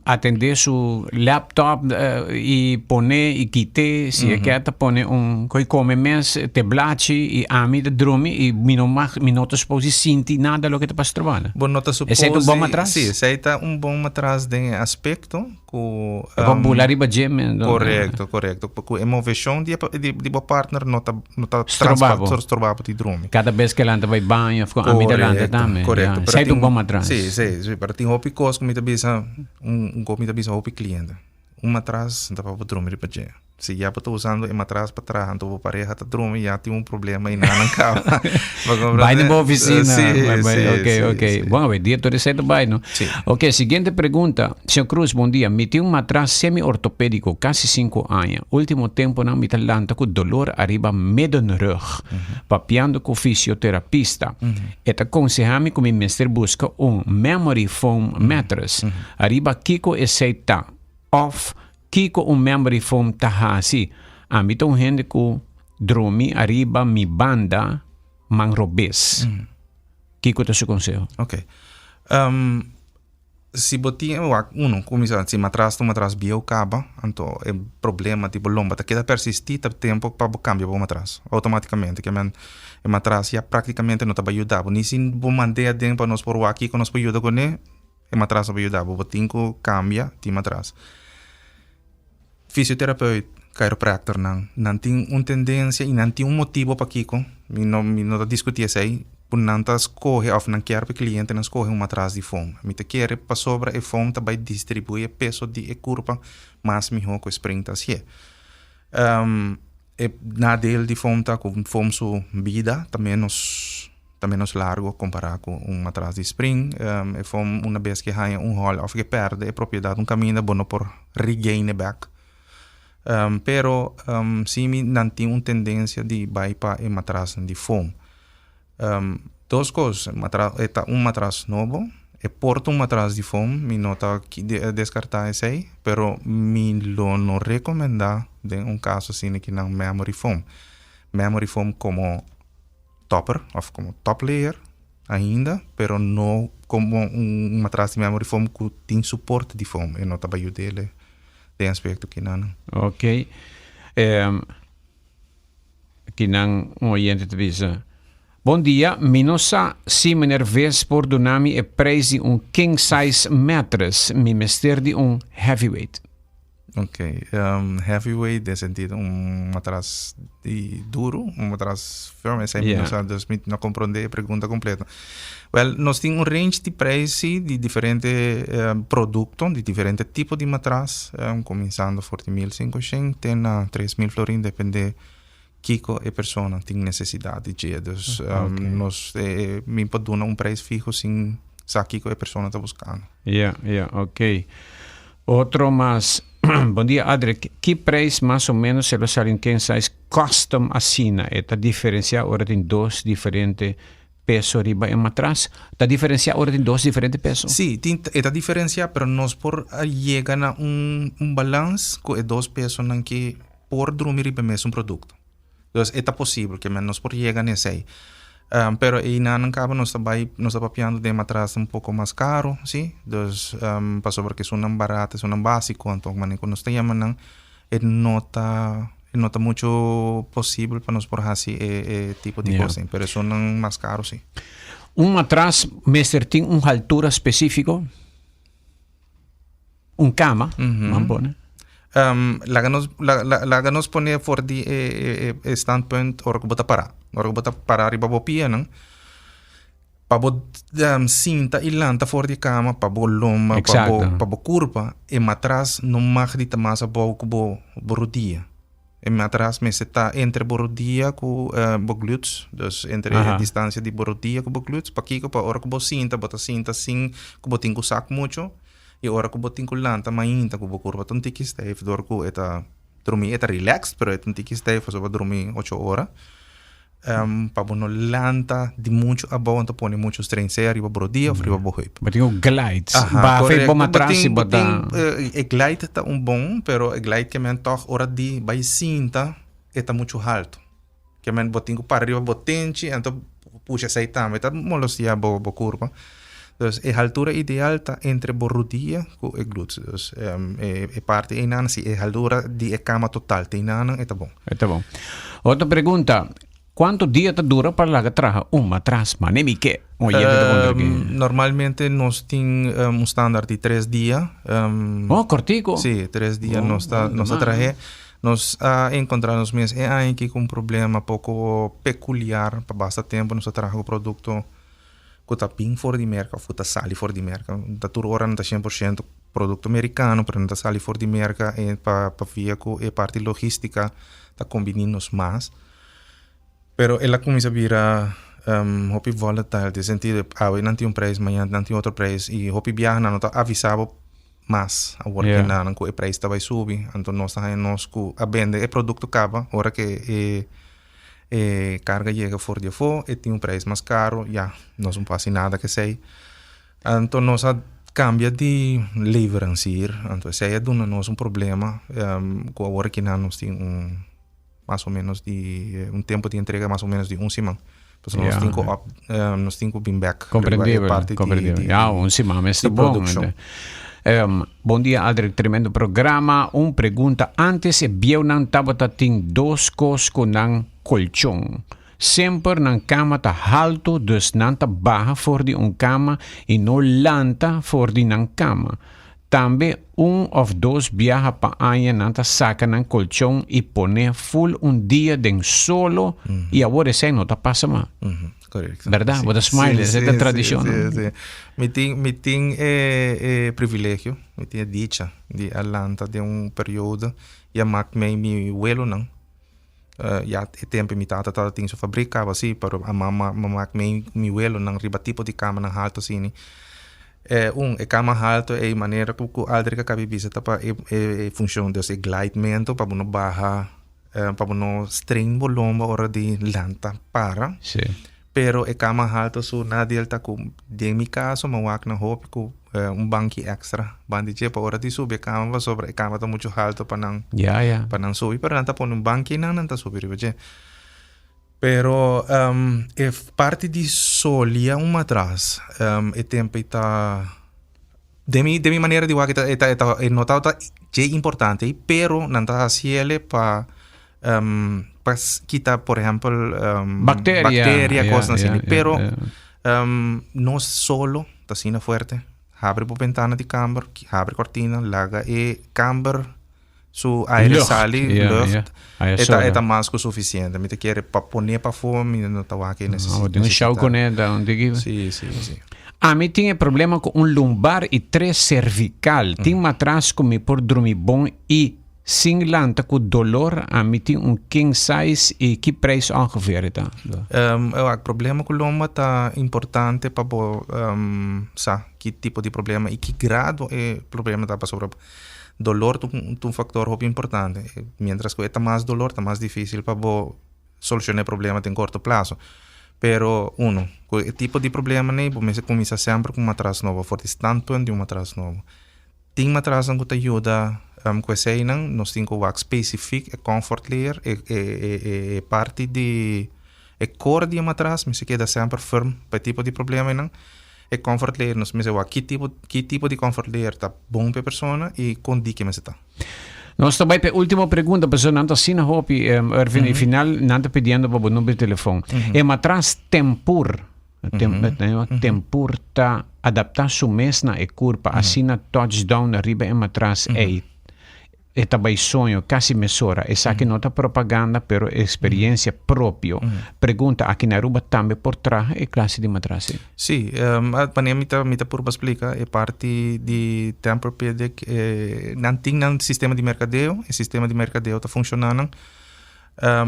atende su laptop i pone i kite si e kier ta pone un koi kome mes te blachi i ami ta drumi i mi no mag mi no ta supos di sinti nada loke ta pasa trabanda. Bo no ta supos Esei ta un bon matras? Si, esei ta un bon matras den e aspekto. Ku E por bula riba dje men. Korekto, korekto. Ku e moveshon di e di bo partner no ta no ta Stroba bo. stroba bo di drumi. Kada bes ku e lanta bai baño of ku ami ta lanta tambe. Korekto. Ya. Esei ta un bon matras. Si, si, si. Pero tin hopi kos ku mi ta bisa, un kos mi ta bisa hopi kliente. Un matras no ta pa bo drumi riba dje. Si ya bo ta usando e matras pa traha anto bo pareha ta drumi ya tin un problema y nan nan caba. Bo comprende? Bai na bo oficina. Si, Bai, bai. si, Ok, si, ok. si. Bon, awe dia tur esei ta bai, no? Si. Ok, siguiente pregunta. Señor Cruz, bon dia. Mi tin un matras semi-ortopedico casi cinco aña. Ultimo temponan mi ta lanta cu dolor ariba middenrug. Papiando cu fisioterapista, e ta conseha mi cu mi mester busca un memory foam mattress. Ariba kico esei ta? Of Kiko un memory foam ta hasi? Ami ta un hende ku drumi ariba mi banda man robes. Kiko ta su konseho? Ok. Si bo tin e wak uno kuminsá si matras ta un matras bieu kaba anto e problema di bo lomba ta keda persistí ta tempu pa bo kambia bo matras outomátikamente ke men e matras ya práktikamente no ta bai yuda bo ni si bo mand'é aden pa nos por wak kiko nos por yuda kuné. E matras no por yuda bo, bo tin ku kambia di matras. Fisioterapeut, chiropractornan, nan tin un tendensia i nan tin un motibo pakiko, mi no mi no ta diskutí esei, ku nan ta skohe òf nan kier pa e klientenan skohe un matras di foam. Mi ta kere pasobra e foam ta bai distribuí e peso di e kurpa mas mihó ku e spring ta hasié. E nadeel di foam ta ku foam su bida ta ménos ta ménos largo kompará ku un matras di spring. E foam una bes ke haña un hòl òf ke pèrdè e propiedat un kaminda bo no por regain e bèk. Pero si mi nan tin un tendensia di bai pa e matrasnan di foam. Dos kos, e ta un matras nobo, e por ta un matras di foam, mi no ta deskartá esei, pero mi lo no rekomendá den un kaso asina ki nan memory foam. Memory foam komo topper òf komo top layer ainda, pero no komo un matras di memory foam ku tin suporte di foam, e no ta bai yud'é den aspekto kinan. Oké. Kinan un oyente ta bisa, Bon dia, mi no sa si meneer Vis por duna mi e prijs di un king size mattress, mi mester di un heavyweight. Ok, heavyweight den sentido un matras di duro, un matras firme, esei mi no sa, dus mi no comprende e pregunta completo. Wel, nos tin un range di prijs si, di diferente producto, di diferente tipo di matras, cuminsando for di 1500 te na 3000 florin, depende kiko e persona tin necesidad di dje. Dus nos, mi por duna un prijs fiho sin sa kiko e persona ta buscando. Ja, ja, ok. Otro mas. Bon dia Adrick, ki prijs mas o menos e lo sali un king size custom asina? E ta diferencia ora tin dos diferente. Peso riba e matras. Ta diferencia ora tin dos diferente peso? Sí, tin, e ta diferencia, pero nos por a yega na un, un balans cu e dos pesonan ki por drumi riba e mesun producto. Dus e ta posibel ke men nos por yega na esei. Um, pero einan caba nos ta bai, nos ta papiando den matras un poco mas caro, sí. Dus, um, pasobra cu esunnan barato, esunnan basico, anto manera cu nos ta yama nan, e no ta e no ta mucho posibel pa nos por hasi e e tipo di cos, pero esunnan mas caro si. Un matras mester tin un haltura specifico? Un cama, man pone. Laga nos laga nos pone for di e e standpunt ora cu bo ta para. Ora cu bo ta para riba bo pianan. Pa bo sinta i lanta for di kama, pa bo lomba, pa bo, pa bo kurpa, e matras no mag di ta mas abou ku bo bo rodia. E matras mester ta entre bo rodia ku bo glutes, dus entre e distansia di bo rodia ku bo glutes. Pakiko? Pa ora ku bo sinta, bo ta sinta sin ku bo tin ku sak muchu, i ora ku bo tin ku lanta mainta ku bo kurpa ta un tiki stijf dor ku e ta drumi, e ta relaxed, pero e ta un tiki stijf pasobra bo a drumi ocho ora. Pa bo no lanta di mucho abou anto pone mucho strain sea riba bo rodia of riba bo heup. Bo tin un glide. Baha fe bo matras y bo ta. E glide ta un bon, pero e glide ke men tog ora di bai sinta e ta mucho halto. Ke men bo tin ku para riba bo tenchi anto pusha esei tambe ta molestia bo bo kurpa. Dus e haltura ideal ta entre bo rodia ku e glutes. Dus e parti einan si e haltura di e kama total te einanan e ta bon. E ta bon. Otro pregunta, Cuanto dia ta dura pa laga traha un matras? Mane mi ke. Un oyente ta puntra aki. Normalmente nos tin un standaard di tres dia. Oh, cortico. Sí, tres dia nos ta nos ta trahe. Nos a encontra nos mes e aña aki cu un problema poco peculiar. Pa basta tempo nos ta traha cu producto cu ta bin for di Merca of cu ta sali for di Merca. Ta tur ora no ta cien por ciento producto mericano, pero no ta sali for di Merca e pa pa via cu e parti logistica ta combini nos mas. Pero el a cuminsa bira hopi volatile den sentido awe nan tin un prijs, mañana nan tin otro prijs y hopi biaha nan no ta avisa bo mas awor cu nan cu e prijs ta bay subi. Anto nos ta haya nos cu a bende e producto caba ora cu e E karga yega for di afó, e tin un prijs mas karo, ya, nos no por hasi nada ku esei. Anto nos a kambia di leveransier, anto esei a duna nos un problema ku awor akinan nos tin un mas o menos di un tempu di entrega mas o menos di un siman. Pasobra nos tin ku op nos tin ku bin bèk riba e parti di Ya, un siman mester bon. produkshon. Bon dia Aldrich, tremendo programa. Un pregunta, antes e bieunan tabata tin dos kos ku nan kolchon. Semper nan kama ta haltu dus nan ta baha for di un kama i no lanta for di nan kama. Tambe un of dos biaha pa aña nan ta saka nan kolchon i pone ful un dia den solo i awor esei no ta pasa mas. Correcto. Berdad? Bo ta smile, esei ta tradicion. Sí, sí. Mi tin, mi tin e, e privilegio, mi tin e dicha di a lanta den un periodo y a mak mei mi welonan. Ya e tempo mi tata tabata tin su fabriek kaba si, pero a mama mak mei mi welonan riba tipo di kamanan halto asini. Un, e kama halto ei manera ku ku Aldrich a kaba di bisa ta pa e e funcion, dus e glidemento pa bo no baha pa bo no strain bo lomba ora di lanta para. Sí. Pero e kama halto su nadeel ta ku den mi kaso mi a wak nan hopi ku un banki extra banda di dje pa ora di subi e kama pasobra e kama ta muchu halto pa nan Ya, ya. pa nan subi pero nan ta pone un banki nan nan ta subi riba dje. Pero e parti di solia un matras e tempo ei ta den mi den mi manera di wak e ta e ta e ta e no tabata dje importante ei pero nan ta hasiele pa pa kita por ehempel Bacteria, bacteria ya, cosnan ya, asina ya, pero ya. no solo ta asina fuerte habri bo bentana di kamber habri cortina laga e kamber su aire Lucht, sali ja, lucht ja. Aire e ta solo. e ta mas ku sufisiente mi ta kere pa pone pafó mi no ta wak e Ah, bo tin un show nesesita kuné ta un tiki. si si si. Ami tin e problema ku un lumbar i tres cervical. Tin matras ku mi por drumi bon i sin lanta ku dolor. Ami tin un king size i ki prijs ongeveer e ta? Wak, problema ku lomba ta importante pa bo sa ki tipo di problema i ki grado e problema ta pasobra Dolor ta un factor hopi importante. Mientras cu e ta mas dolor, ta mas dificil pa bo soluciona e problema den corto plazo. Pero uno, ku e tipo di problema nei bo mester kuminsá semper ku un matras nobo for di standpunt di un matras nobo. Tin matrasnan ku ta yuda ku eseinan, nos tin ku wak spesifik e comfort layer, e e e e parti di e kor di e matras mester keda semper firm pa e tipo di problemanan. E comfort layer nos mester wak ki tipo ki tipo di comfort layer ta bon pa e persona i kon diki mester ta. Nos ta bai pa e ultimo pregunta pasobra nan ta asina hopi, Ervin, i final nan ta pidiendo pa bo number di telefon. E matras Tempur, Tempur ta adapta su mes na e curpa, asina touchdown riba e matras ei e ta bai soño casi mesora. Esaki no ta propaganda pero experiencia propio. Pregunta, aki na Aruba tambe por traha e clase di matras ei? Sí, wanneer mi ta mi ta purba splika e parti di Tempurpedic nan tin nan sistema di merkadeo, e sistema di merkadeo ta funshoná nan.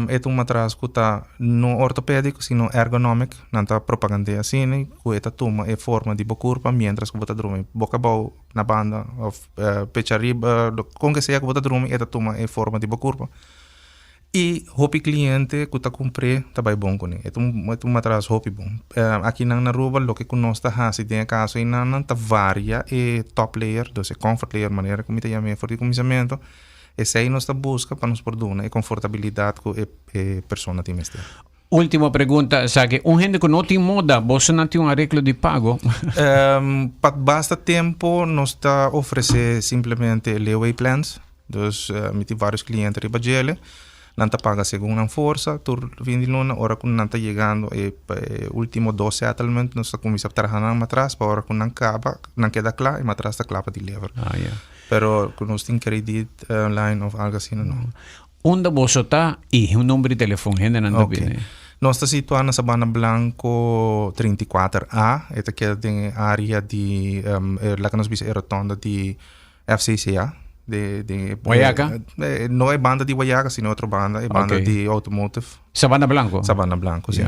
E ta un matras ku ta no ortopédiko sino ergonomic, nan ta propagand'é asina ku e ta tuma e forma di bo kurpa miéntras ku bo ta drumi boka abou na banda òf pecha ariba, kon ke sea ku bo ta drumi e ta tuma e forma di bo kurpa. I hopi kliente ku ta kumpr'é ta bai bon kuné. E ta un e ta un matras hopi bon. Akinan na Aruba loke ku nos ta hasi den e kaso einan ta varia e top layer, dus e comfort layer manera ku mi ta yam'é for di kuminsamentu. Esei nos ta buska pa nos por duna e konfortabilidat ku e e persona tin mester. Ultimo pregunta, esaki, un hende ku no tin moda, boso nan tin un areglo di pago? Pa basta tempu nos ta ofresé simplemente leeway plans. Dus mi tin varios kliente riba djele. Nan ta paga segun nan forsa tur fin di luna. Ora ku nan ta yegando e ultimo dos settlement nos ta kuminsá traha nan matras pa ora ku nan kaba, nan keda kla, e matras ta kla pa deliver. Pero ku nos tin credit line of algo asina no. Unda boso ta y un number di telefon hendenan ta bini? Nos ta situa na Sabana Blanco 34 A. E ta keda den e area di laga nos bisa e rotonda di FCCA. De, de, Wayaca? No e banda di Wayaca, sino otro banda, e banda di automotive. Sabana Blanco? Sabana Blanco, si.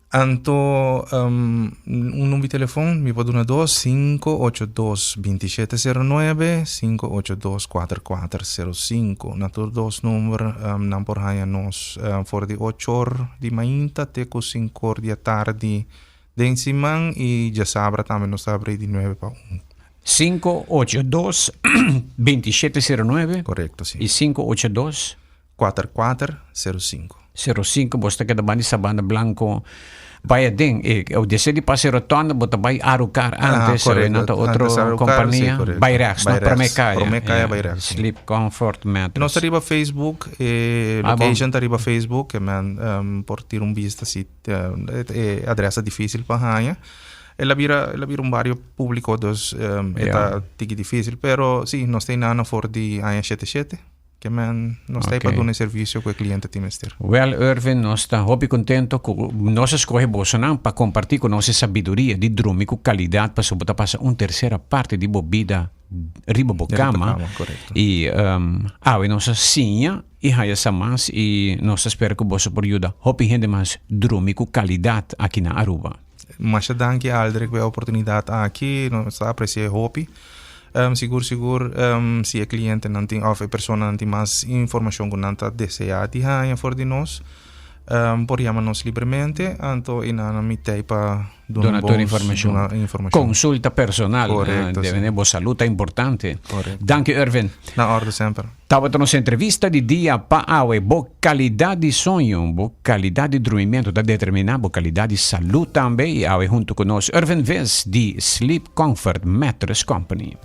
Anto un number di telefon mi por duna dos, 582 2709, 582 4405. Na tur dos number nan por haña nos for di ocho or di mainta te ku sinku or di atardi den siman i djasabra tambe nos ta abri di nuebe pa un. 582 2709. Korekto, si. I 582. 4405. 05, bo ta keda banda di Sabana Blanco bai aden. E deseo di pasa e rotonda bo ta bai Arucar antes, ah, no ta otro compania. Sí, bai rechts, no? Prome kaya. Prome kaya bai rechts. Sleep Comfort Mattress. Nos ta riba Facebook, e location ta riba Facebook, e men um, por tira un bista si e adres ta difícil pa haña. El a bira, el a bira un bario público, dus um, e ta tiki difícil, pero sí, nos ta inana for di aña shete shete. Ke men nos ta pa duna e servisio ku e kliente tin mester. Wèl Irvin, nos ta hopi kontento ku nos a skohe bosonan pa kompartí ku nos e sabiduria di drumi ku kalidat pasobra bo ta pasa un tersera parti di bo bida riba bo kama. I awe nos a siña i haya sa mas i nos ta spera ku boso por yuda hopi hende mas drumi ku kalidat aki na Aruba. Masha danki Aldrich pa e oportunidat aki, nos ta apresi'é hopi. Sigur sigur si e klientenan tin òf e personanan tin mas informashon ku nan ta deseá di haña for di nos, por yama nos libremente, anto i nan a mitei pa duna tur informashon. Konsulta personal, debe bo salú ta importante. Danki Erwin. Na orde semper. Tabata nos entrevista di dia pa awe. Bo kalidat di soño, bo kalidat di drumimentu ta determiná bo kalidat di salú tambe i awe huntu ku nos Irvin Vis di Sleep Comfort Mattress Company.